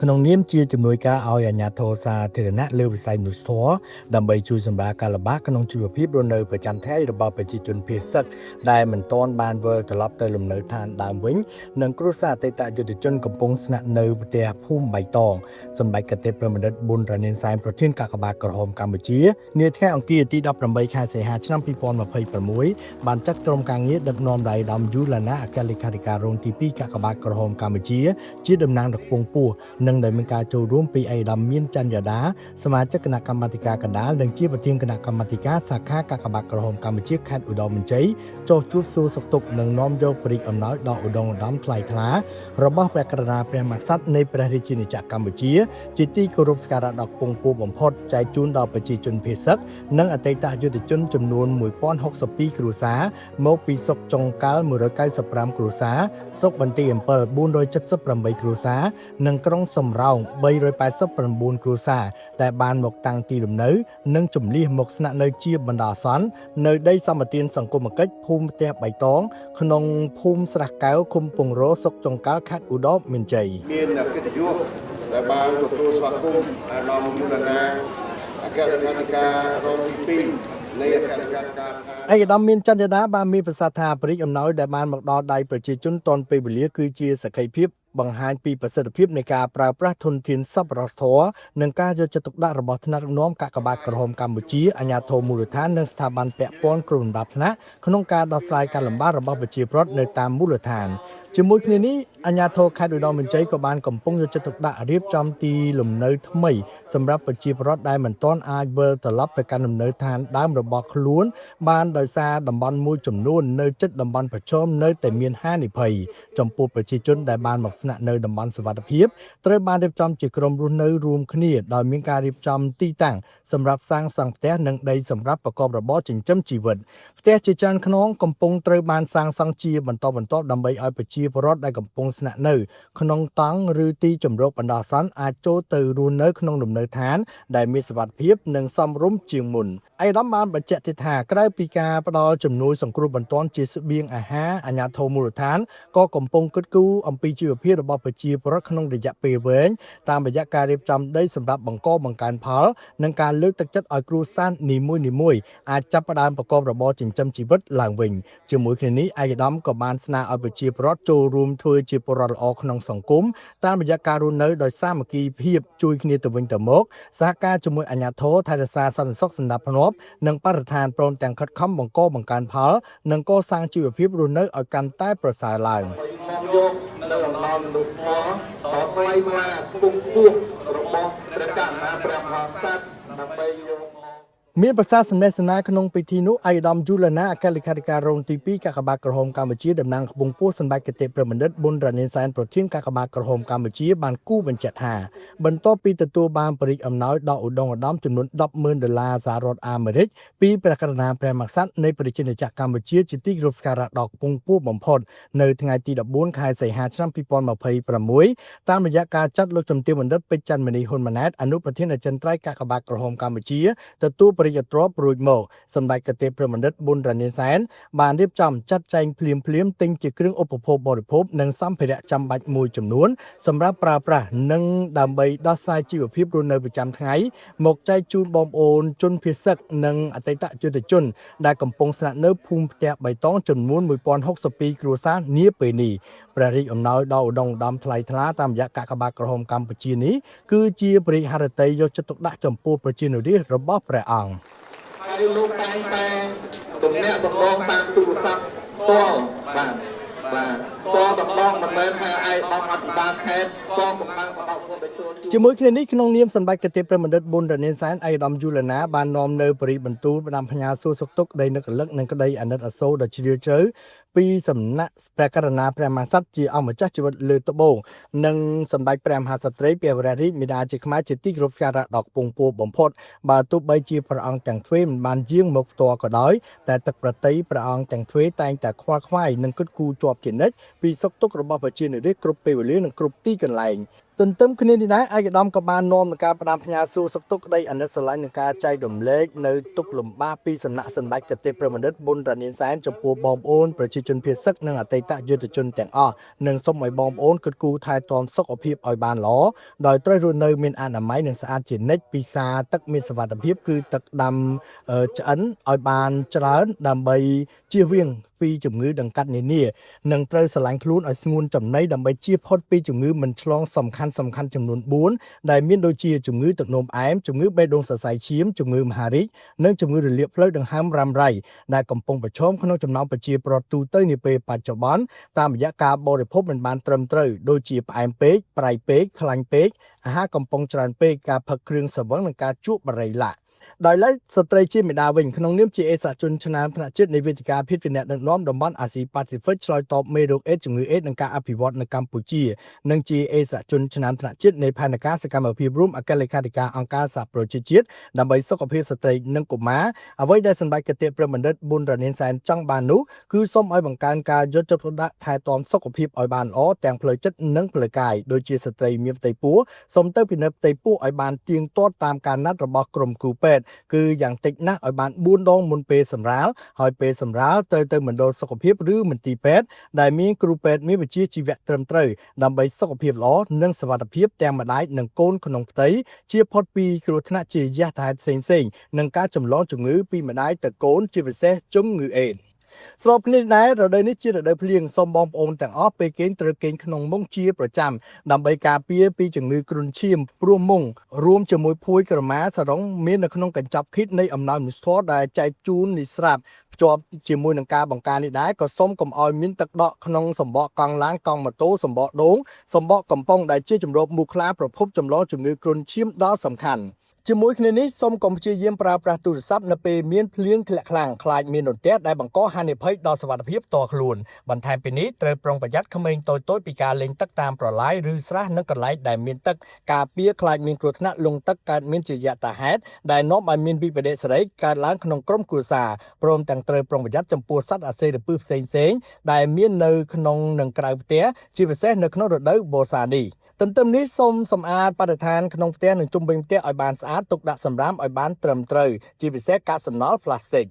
ក្នុងនាមជាជំនួយការឲ្យអាជ្ញាធរសាធារណៈលើវិស័យមនុស្សធម៌ដើម្បីជួយសម្រាលការលំបាកក្នុងជីវភាពរស់នៅប្រចាំថ្ងៃរបស់ប្រជាជនភៀសសឹកដែលមិនទាន់បានវិលត្រឡប់ទៅលំនៅឋានដើមវិញនិងគ្រួសារអតីតយុទ្ធជនកំពុងស្នាក់នៅផ្ទះភូមិបៃតងសម្ដេចកតេប្រមនិតប៊ុនរ៉ានីនសែនប្រធានកាកបាទក្រហមកម្ពុជានាថ្ងៃអង្គារទី18ខែសីហាឆ្នាំ2026បានចាត់ក្រុមការងារដឹកនាំដោយឧត្តមយូឡាណាអគ្គលេខាធិការរងទី2កាកបាទក្រហមកម្ពុជាជាតំណាងដ៏ខ្ពង់ខ្ពស់និងដែលមានការចូលរួមពីឯកឧត្តមមានច័ន្ទយ៉ាដាសមាជិកគណៈកម្មាធិការកណ្ដាលនិងជាប្រធានគណៈកម្មាធិការសាខាកាកបាទក្រហមកម្ពុជាខេត្តឧត្តរមានជ័យចុះជួបសួរសុខទុក្ខនិងនាំយកព្រះរាជអំណោយដ៏ឧត្តមឧត្តមថ្លៃថ្លារបស់ព្រះករុណាព្រះមហាក្សត្រនៃព្រះរាជាណាចក្រកម្ពុជាជាទីគោរពសក្ការៈដ៏ខ្ពង់ខ្ពស់បំផុតចែកជូនដល់ប្រជាជនភៀសសឹកនិងអតីតយុទ្ធជនចំនួន1062គ្រួសារមកពីស្រុកចុងកាល់195គ្រួសារស្រុកបន្ទាយអំពិល478គ្រួសារនិងក្រុងសំរោង389គ្រួសារដែលបានមកតាំងទីលំនៅនិងជំលះមកស្នាក់នៅជាបណ្ដោះអាសន្ននៅដីសម្បទានសង្គមគិច្ចភូមិផ្ទះបៃតងក្នុងភូមិស្រះកែវឃុំពងរោស្រុកចុងកាល់ខេត្តឧត្តរមានជ័យ មានកិត្តិយសដែលបានទទួលស្វាគមន៍អាដាមយុលណាអគ្គលេខាធិការរងទី2នៃអគ្គលេខាធិការ ឯកឧត្តមមានចន្ទដាបានមានប្រសាសន៍ថាព្រះរាជអំណោយដែលបានមកដល់ដៃប្រជាជនទាន់ពេលវេលាគឺជាសក្ខីភាពបង្ហាញពីប្រសិទ្ធភាពនៃការប្រើប្រាស់ធនធានសប្បុរសធម៌និងការយកចិត្តទុកដាក់របស់ថ្នាក់ដឹកនាំកាកបាទក្រហមកម្ពុជាអាជ្ញាធរមូលដ្ឋាននិងស្ថាប័នពាក់ព័ន្ធគ្រប់លំដាប់ថ្នាក់ក្នុងការដោះស្រាយការលំបាករបស់ប្រជាពលរដ្ឋនៅតាមមូលដ្ឋានជាមួយគ្នានេះអាជ្ញាធរខេត្តឧត្តរមានជ័យក៏បានកំពុងយកចិត្តទុកដាក់រៀបចំទីលំនៅថ្មីសម្រាប់ប្រជាពលរដ្ឋដែលមិនទាន់អាចវិលត្រឡប់ទៅកាន់លំនៅឋានដើមរបស់ខ្លួនបានដោយសារតំបន់មួយចំនួននៅជិតតំបន់ប្រឈមនៅតែមានហានិភ័យចំពោះប្រជាជនដែលបានមកស្នាក់នៅតំបន់សុវត្ថិភាពត្រូវបានរៀបចំជាក្រុមរស់នៅរួមគ្នាដោយមានការរៀបចំទីតាំងសម្រាប់សាងសង់ផ្ទះនិងដីសម្រាប់ប្រកបរបរចិញ្ចឹមជីវិតផ្ទះជាច្រើនខ្នងកំពុងត្រូវបានសាងសង់ជាបន្តបន្ទាប់ដើម្បីឲ្យប្រជាពលរដ្ឋដែលកំពុងស្នាក់នៅក្នុងតង់ឬទីជម្រកបណ្ដោះអាសន្នអាចចូលទៅរស់នៅក្នុងលំនៅឋានដែលមានសុវត្ថិភាពនិងសមរម្យជាងមុនឯកឧត្តមបានបញ្ជាក់ទៀតថាក្រៅពីការផ្ដល់ជំនួយសង្គ្រោះបន្ទាន់ជាស្បៀងអាហារអាជ្ញាធរមូលដ្ឋានក៏កំពុងគិតគូរអំពីជីវភាពរបស់ប្រជាពលរដ្ឋក្នុងរយៈពេលវែងតាមរយៈការរៀបចំដីសម្រាប់បង្កបង្កើនផលនិងការលើកទឹកចិត្តឲ្យគ្រួសារនីមួយៗអាចចាប់ផ្ដើមប្រកបរបរចិញ្ចឹមជីវិតឡើងវិញជាមួយគ្នានេះឯកឧត្តមក៏បានស្នើឲ្យប្រជាពលរដ្ឋចូលរួមធ្វើជាពលរដ្ឋល្អក្នុងសង្គមតាមរយៈការរស់នៅដោយសាមគ្គីភាពជួយគ្នាទៅវិញទៅមកសហការជាមួយអាជ្ញាធរថែរក្សាសន្តិសុខសណ្ដាប់ធ្នាប់និងបរិស្ថានព្រមទាំងខិតខំបង្កបង្កើនផលនិងកសាងជីវភាពរស់នៅឲ្យកាន់តែប្រសើរឡើង នាំយកនៅអំណោយមនុស្សធម៌ដ៏ថ្លៃថ្លាខ្ពង់ខ្ពស់របស់ព្រះករុណាព្រះមហាក្សត្រដើម្បីយកមក មានប្រសាសន៍សំណេះសំណាលក្នុងពិធីនោះឯកឧត្តមយូឡាណាអគ្គលេខាធិការរងទី2កាកបាទក្រហមកម្ពុជាតំណាងខ្ពង់ពោះសម្ដេចគតិព្រះបណ្ឌិតប៊ុនរ៉ានីនសែនប្រធានកាកបាទក្រហមកម្ពុជាបានគូបញ្ជាក់ថាបន្ទាប់ពីទទួលបានព្រះរាជអំណោយដ៏ឧត្តមឧត្តមចំនួន100000ដុល្លារសហរដ្ឋអាមេរិកពីព្រះករុណាព្រះមហាក្សត្រនៃប្រជាណាចក្រកម្ពុជាជាទីគោរពសក្ការៈដ៏ខ្ពង់ខ្ពស់បំផុតនៅថ្ងៃទី14ខែសីហាឆ្នាំ2026តាមរយៈការចាត់លោកជំទាវបណ្ឌិតពេជ្រច័ន្ទមនីហ៊ុនម៉ាណែតអនុប្រធានអចិន្ត្រៃយ៍កាកបាទក្រហមកម្ពុជាទទួលព្រះរាជទ្រព្យរួចមកសម្ដេចកតេព្រះបណ្ឌិតប៊ុនរ៉ានីនសែនបានរៀបចំចាត់ចែងភ្លាមភ្លាមទិញជាគ្រឿងឧបភោគបរិភោគនិងសម្ភារៈចាំបាច់មួយចំនួនសម្រាប់ប្រើប្រាស់និងដើម្បីដោះស្រាយជីវភាពរស់នៅប្រចាំថ្ងៃមកចែកជូនបងប្អូនជនភៀសសឹកនិងអតីតយុទ្ធជនដែលកំពុងស្នាក់នៅភូមិផ្ទះបៃតងចំនួន1062គ្រួសារនាពេលនេះព្រះរាជអំណោយដ៏ឧត្តមឧត្តមថ្លៃថ្លាតាមរយៈកាកបាទក្រហមកម្ពុជានេះគឺជាព្រះរាជហឫទ័យយកចិត្តទុកដាក់ចំពោះប្រជានុរាស្ត្ររបស់ព្រះអង្គ ហើយលោកតែងតែទំនាក់ទំនងតាមទូរស័ព្ទផ្ទាល់បាទបាទផ្ទាល់តំណងមិនមែនថាឯកឧត្តមអភិបាលខេត្តកងកម្លាំងរបស់គុណដែលជួយ ជាមួយគ្នានេះក្នុងនាមសម្ដេចកតេព្រះបណ្ឌិតប៊ុនរ៉ានីនសែនឯកឧត្តមយូឡាណាបាននាំនៅបរិបន្ទូលផ្ដាំផ្ញើសួរសុខទុក្ខក្តីនឹករលឹកនិងក្តីអាណិតអាសូរដ៏ជ្រាលជ្រៅពីសំណាក់ព្រះករុណាព្រះមហាក្សត្រជាអង្គម្ចាស់ជីវិតលើត្បូងនិងសម្ដេចព្រះមហាក្សត្រីព្រះវររាជមេដាជាខ្មែរជាទីគោរពសក្ការៈដ៏ខ្ពង់ខ្ពស់បំផុតបើទោះបីជាព្រះអង្គទាំងទ្វេមិនបានយាងមកផ្ទាល់ក៏ដោយតែទឹកប្រតិព្រះអង្គទាំងទ្វេតែងតែខ្វល់ខ្វាយនិងគិតគូរជាប់ជានិច្ចពីសុខទុក្ខរបស់ប្រជាជនរាស្ត្រគ្រប់ពេលវេលានិងគ្រប់ទីកន្លែង។ ទន្ទឹមគ្នានេះដែរឯកឧត្តមក៏បាននាំនឹងការផ្ដាំផ្ញើសួរសុខទុក្ខក្តីអាណិតស្រឡាញ់និងការចែករំលែកនៅទុក្ខលំបាកពីសំណាក់សម្ដេចគតិព្រះបណ្ឌិតប៊ុនរ៉ានីនសែនចំពោះបងប្អូនប្រជាជនភាគសឹកនិងអតីតយុទ្ធជនទាំងអស់និងសូមឲ្យបងប្អូនគិតគូរថែទាំសុខភាពឲ្យបានល្អដោយត្រូវរស់នៅមានអនាម័យនិងស្អាតជានិច្ចពិសាទឹកមានសុវត្ថិភាពគឺទឹកដាំឆ្អិនឲ្យបានច្រើនដើម្បីជៀសវាងពីជំងឺដង្កាត់នានានិងត្រូវស្រឡាញ់ខ្លួនឲ្យស្ងួនចំណីដើម្បីជៀសផុតពីជំងឺមិនឆ្លងសំខាន់សំខាន់ចំនួន4ដែលមានដូចជាជំងឺទឹកនោមផ្អែមជំងឺបេះដូងសរសៃឈាមជំងឺមហារីកនិងជំងឺរលាកផ្លូវដង្ហើមរ៉ាំរ៉ៃដែលកំពុងប្រឈមក្នុងចំណោមប្រជាពលរដ្ឋទូទៅនាពេលបច្ចុប្បន្នតាមរយៈការបរិភោគមិនបានត្រឹមត្រូវដូចជាផ្អែមពេកប្រៃពេកខ្លាញ់ពេកអាហារកំពុងច្រើនពេកការផឹកគ្រឿងស្រវឹងនិងការជក់បារីឡាក់ដោយឡែកស្ត្រីជាមេដាវិញក្នុងនាមជាអេសជនឆ្នើមថ្នាក់ជាតិនៃវេទិកាភាពជាអ្នកដឹកនាំតំបន់អាស៊ីប៉ាស៊ីហ្វិកឆ្លើយតបមេរោគអេដស៍ជំងឺអេដស៍និងការអភិវឌ្ឍនៅកម្ពុជានិងជាអេសជនឆ្នើមថ្នាក់ជាតិនៃផែនការសកម្មភាពរួមអគ្គលេខាធិការអង្គការសហប្រជាជាតិដើម្បីសុខភាពស្ត្រីនិងកុមារអ្វីដែលសម្ដេចគតិព្រះបណ្ឌិតប៊ុនរ៉ានីនសែនចង់បាននោះគឺសូមឲ្យបង្កើនការយកចិត្តទុកដាក់ថែទាំសុខភាពឲ្យបានល្អទាំងផ្លូវចិត្តនិងផ្លូវកាយដូចជាស្ត្រីមានផ្ទៃពោះសូមទៅពិនិត្យផ្ទៃពោះឲ្យបានទៀងទាត់តាមការណាត់របស់ក្រុមគ្រូពេទ្យគឺយ៉ាងតិចណាស់ឲ្យបាន4ដងមុនពេលសម្រាលហើយពេលសម្រាលត្រូវទៅមណ្ឌលសុខភាពឬមន្ទីរពេទ្យដែលមានគ្រូពេទ្យមានវិជ្ជាជីវៈត្រឹមត្រូវដើម្បីសុខភាពល្អនិងសុវត្ថិភាពទាំងម្ដាយនិងកូនក្នុងផ្ទៃជៀសផុតពីគ្រោះថ្នាក់ជាយថាហេតុផ្សេងៗនិងការចម្លងជំងឺពីម្ដាយទៅកូនជាពិសេសជំងឺអេដស៍ស្របគ្នានេះដែររដូវនេះជារដូវភ្លៀងសូមបងប្អូនទាំងអស់ពេលគេងត្រូវគេងក្នុងមុងជាប្រចាំដើម្បីការពារពីជំងឺគ្រុនឈាមព្រោះមុងរួមជាមួយភួយក្រមាសរងមាននៅក្នុងកញ្ចប់ឃីតនៃអំណោយមនុស្សធម៌ដែលចែកជូននេះស្រាប់ភ្ជាប់ជាមួយនឹងការបង្ការនេះដែរក៏សូមកុំឲ្យមានទឹកដក់ក្នុងសម្បកកង់ឡានកង់ម៉ូតូសម្បកដូងសម្បកកំប៉ុងដែលជាជំរកមូសខ្លាប្រភពចម្លងជំងឺគ្រុនឈាមដ៏សំខាន់ជាមួយគ្នានេះសូមកុំព្យាយាមប្រើប្រាស់ទូរស័ព្ទនៅពេលមានភ្លៀងធ្លាក់ខ្លាំងខ្លាចមានរន្ទះដែលបង្កហានិភ័យដល់សុវត្ថិភាពផ្ទាល់ខ្លួនបន្ថែមពីនេះត្រូវប្រុងប្រយ័ត្នក្មេងតូចៗពីការលេងទឹកតាមប្រឡាយឬស្រះនិងកន្លែងដែលមានទឹកការពារខ្លាចមានគ្រោះថ្នាក់លង់ទឹកកើតមានជាយថាហេតុដែលនាំឲ្យមានវិបត្តិសេរីកើតឡើងក្នុងក្រុមគ្រួសារព្រមទាំងត្រូវប្រុងប្រយ័ត្នចំពោះសត្វអាសេរពឹសផ្សេងៗដែលមាននៅក្នុងនិងក្រៅផ្ទះជាពិសេសនៅក្នុងរដូវវស្សានេះទន្ទឹមនេះសូមសម្អាតបរិស្ថានក្នុងផ្ទះនិងជុំវិញផ្ទះឲ្យបានស្អាតទុកដាក់សំរាមឲ្យបានត្រឹមត្រូវជាពិសេសកាកសំណល់ប្លាស្ទិក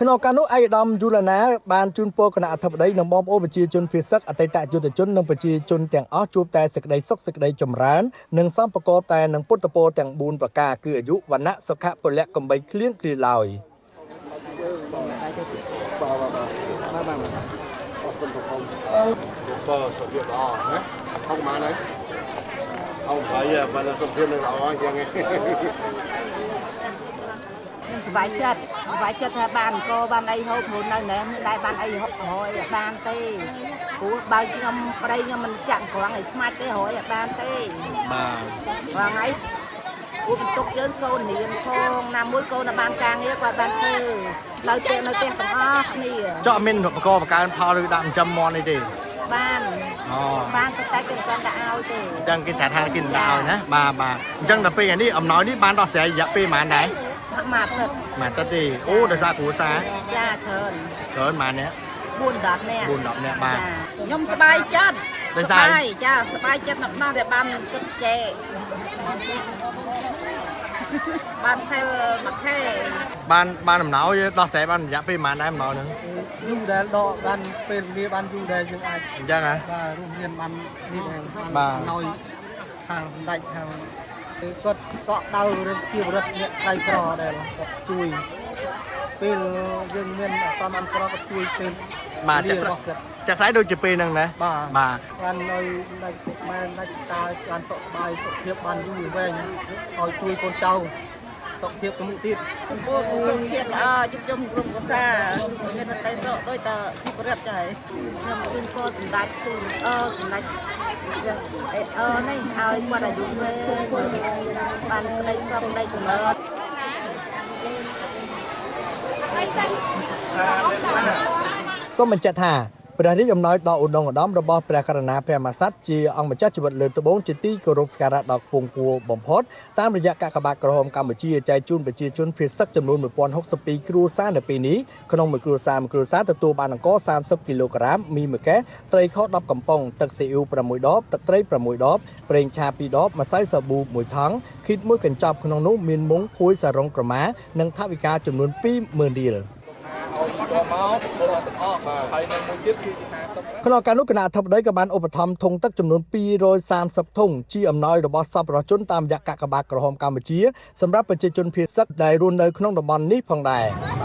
ក្នុងឱកាសនោះឯកឧត្តមយូឡាណាបានជូនពរគណៈអធិបតីនិងបងប្អូនប្រជាជនភាសឹកអតីតយុទ្ធជននិងប្រជាជនទាំងអស់ជួបតែសេចក្តីសុខសេចក្តីចម្រើននិងសំប្រកបតែនឹងពុទ្ធពរទាំង4ប្រការគឺអាយុវណ្ណៈសុខៈពលៈកំបីគ្លៀងគ្លាឡើយ បាទបាទអរគុណផងបើសុខភាពល្អណាហងមកហើយហងហើយបើសុខភាពនឹងល្អអញ្ចឹង ខ្ញុំសប្បាយចិត្តសប្បាយចិត្តថាបានអង្គបានអីហូបព្រោះនៅណែមានដែរបានអីហូបរយបានទេព្រោះបើខ្ញុំប្តីខ្ញុំមិនចាក់ក្រងឲ្យស្មាច់ទេរយឲ្យបានទេបាទរាល់ថ្ងៃព្រោះបន្ទុកយើងកូនរៀនផងណាមួយកូនបានការងារគាត់បានធ្វើនៅផ្ទះនៅផ្ទះទាំងអស់គ្នាចុះអត់មានឧបករណ៍បង្កើនផលឬដាក់ចិញ្ចឹមមាន់អីទេបានអូបានប៉ុន្តែគេមិនបានដាក់ឲ្យទេអញ្ចឹងគេថាថាគេមិនដាក់ឲ្យណាបាទបាទអញ្ចឹងដល់ពេលនេះអំណោយនេះបានដោះស្រាយរយៈពេលប៉ុន្មានដែរ មួយអាទិត្យ មួយអាទិត្យទេអូដោយសារគ្រួសារ ចាច្រើន ច្រើនប៉ុន្មានអ្នក 4 10នាក់ 4 10នាក់បាទ ខ្ញុំសប្បាយចិត្តសប្បាយចាសប្បាយចិត្តណាស់ដែលបានគិតចែកបានខែមួយខែ បានបានអំណោយដោះស្រាយបានរយៈពេលប៉ុន្មានដែរអំណោយហ្នឹង យូរដែលដកបានពេលវេលាបានយូរដែរយើងអាច អញ្ចឹងហ៎ បាទរួមមានបាននេះដែរបានអំណោយខាងសម្ដេចខាងគាត់កក់ដៅជាបរិទ្ធអ្នកក្រៃក្រដែលគាត់ជួយពេលយើងមានអាសន្នអន្តរគាត់ជួយពេល បាទចាក់ចាក់ស្អីដូចជាពេលហ្នឹងណា បាទបាទបានឲ្យដាច់ម៉ែដាច់តាបានសុខសប្បាយសុខភាពបានយូរវែងឲ្យជួយកូនចៅសុខភាពទៅមុខទៀត ពួកសុខភាពល្អយុបយំក្រុមគ្រួសារមានតែសុខដូចតជីវរិទ្ធចាខ្ញុំជូនពរសម្ដេចទូអសម្ដេចអេអនេះឲ្យគាត់អាយុវែងបានក្តីសុខក្តីចម្រើន សូមបញ្ជាក់ថា ព្រះរាជអំណោយដ៏ឧត្តមឧត្តមរបស់ព្រះករុណាព្រះមហាក្សត្រជាអង្គម្ចាស់ជីវិតលើត្បូងជាទីគោរពសក្ការៈដ៏ខ្ពង់ខ្ពស់បំផុតតាមរយៈកាកបាទក្រហមកម្ពុជាចែកជូនប្រជាជនភៀសសឹកចំនួន1062គ្រួសារនៅពេលនេះក្នុងមួយគ្រួសារមួយគ្រួសារទទួលបានអង្ករ30គីឡូក្រាមមីមួយកេះត្រីខ10កំប៉ុងទឹកស៊ីអ៊ូ6ដបទឹកត្រី6ដបប្រេងឆា2ដបម្សៅសាប៊ូ1ថង់ឃីតមួយកញ្ចប់ក្នុងនោះមានមុងភួយសារ៉ុងក្រមានិងថវិកាចំនួន20000រៀល មកពលរដ្ឋទាំងអស់ហើយនឹងមួយទៀតគឺ50 ក្នុងការនោះគណៈអធិបតីក៏បានឧបត្ថម្ភធុងទឹកចំនួន230ធុងជាអំណោយរបស់សប្បុរសជនតាមរយៈកាកបាទក្រហមកម្ពុជាសម្រាប់ប្រជាជនភៀសសឹកដែលរស់នៅក្នុងតំបន់នេះផងដែរ។